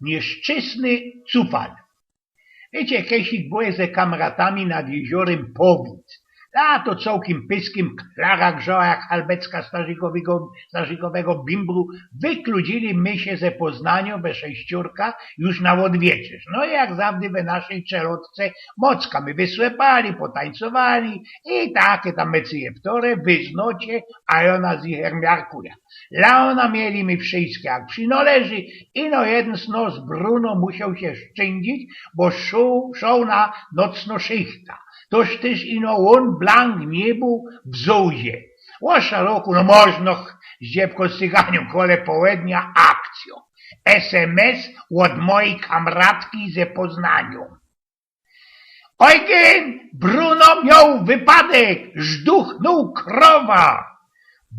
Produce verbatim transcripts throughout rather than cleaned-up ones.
Nieszczysny cufal. Wiycie, kejsik byłech ze kamratami nad jeziorym Powic. A to cołkim pyskym, klara grzała jak halbecka starzikowego, starzikowego bimbru. Wykludzili my sie ze Poznaniu we sześciorka już na ôdwieczerz. No i jak zawdy we naszyj czelotce mocka my wysłepali, potańcowali i take tam mecyje wtore, wy znocie, a jŏ nas ich miarkuja. Laona mieli my wszyjske jak przinoleży, ino jedyn z nos, Bruno, musioł sie szczyndźić, bo szoł, szoł na nocno szychta. Toż tyż ino ôn, Blank, niy bōł w zołzie. Ô szaroku, no możno ch-, zdziebko z cyganiōm, kole połednia, akcyjŏ. S M S ôd mojij kamratki ze Poznaniu. Eugen, Bruno mioł wypadek, żduchnōł krowa.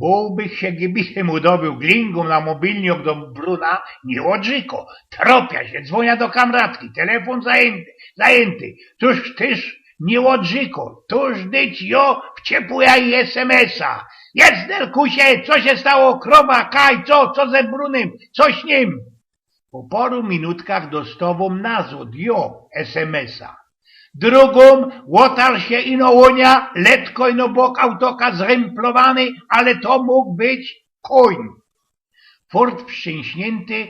Bōłbych sie gibitym udobył, glingōm na mobilniok do Bruna, niy ôdrzykŏ. Tropia sie, dzwonia do kamratki, telefōn zajynty, zajynty. Toż tyż niy ôdrzykŏ, toż dyć jŏ wciepuja S M S-a. Jest, Delkusie, co sie stało? Krowa, kaj, co, co ze Brunym? Co z nim? Po paru minutkach dostŏwōm nazŏd jŏ S M S-a. Drōgōm, ôtarł sie ino ô niã, letko ino bok autoka zrymplowany, ale to mōg być kōń. Fort wstrzynśniynty,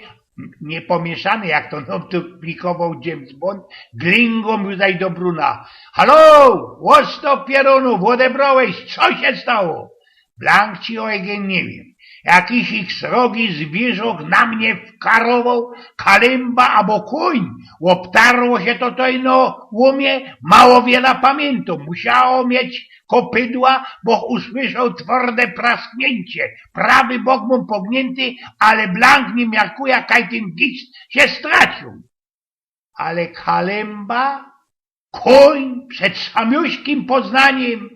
niypōmiyszany, jak to nōm tu plikowoł James Bond, glingōm już zaś do Bruna. Halo, ôsto pierōnōw, ôdebrŏłeś, co sie stało? Blank ci, Eugen, niy wiym. Jakiś ich srogi zwiyrzok na mie wkarowoł, kalymba abo kōń. Ôbtarło sie to, to ino ô mie, mało wiela pamiyntōm. Musiało mieć kopydła, boch usłyszoł tworde praskniyncie. Prawy bok mōm pogniyńty, ale blank niy miarkuja, kaj tyn gist sie straciōł. Ale kalymba? Kōń? Przed samiuśkim Poznaniym?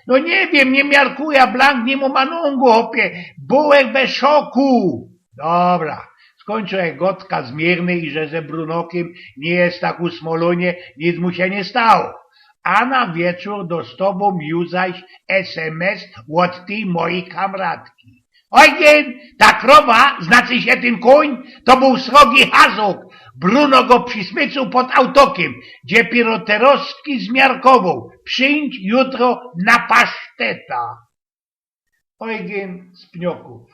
No niy wiym, niy miarkuja, blank niy mōm anōngu, chopie, byłech we szoku. Dobra, skōńczōł gŏdka zmiyrny i że ze Brunokiym niy ma tak usmolōnie, nic mu sie niy stało. A na wieczōr dostŏwōm już zaś S M S ôd tyj mojij kamratki. Eugen, ta krowa, znaczy sie tyn kōń, to bōł srogi hazok. Bruno go przismycył pod autokiym. Dopiyro terŏzki zmiarkowoł. Przidź jutro na paszteta. Eugen z Pniokōw.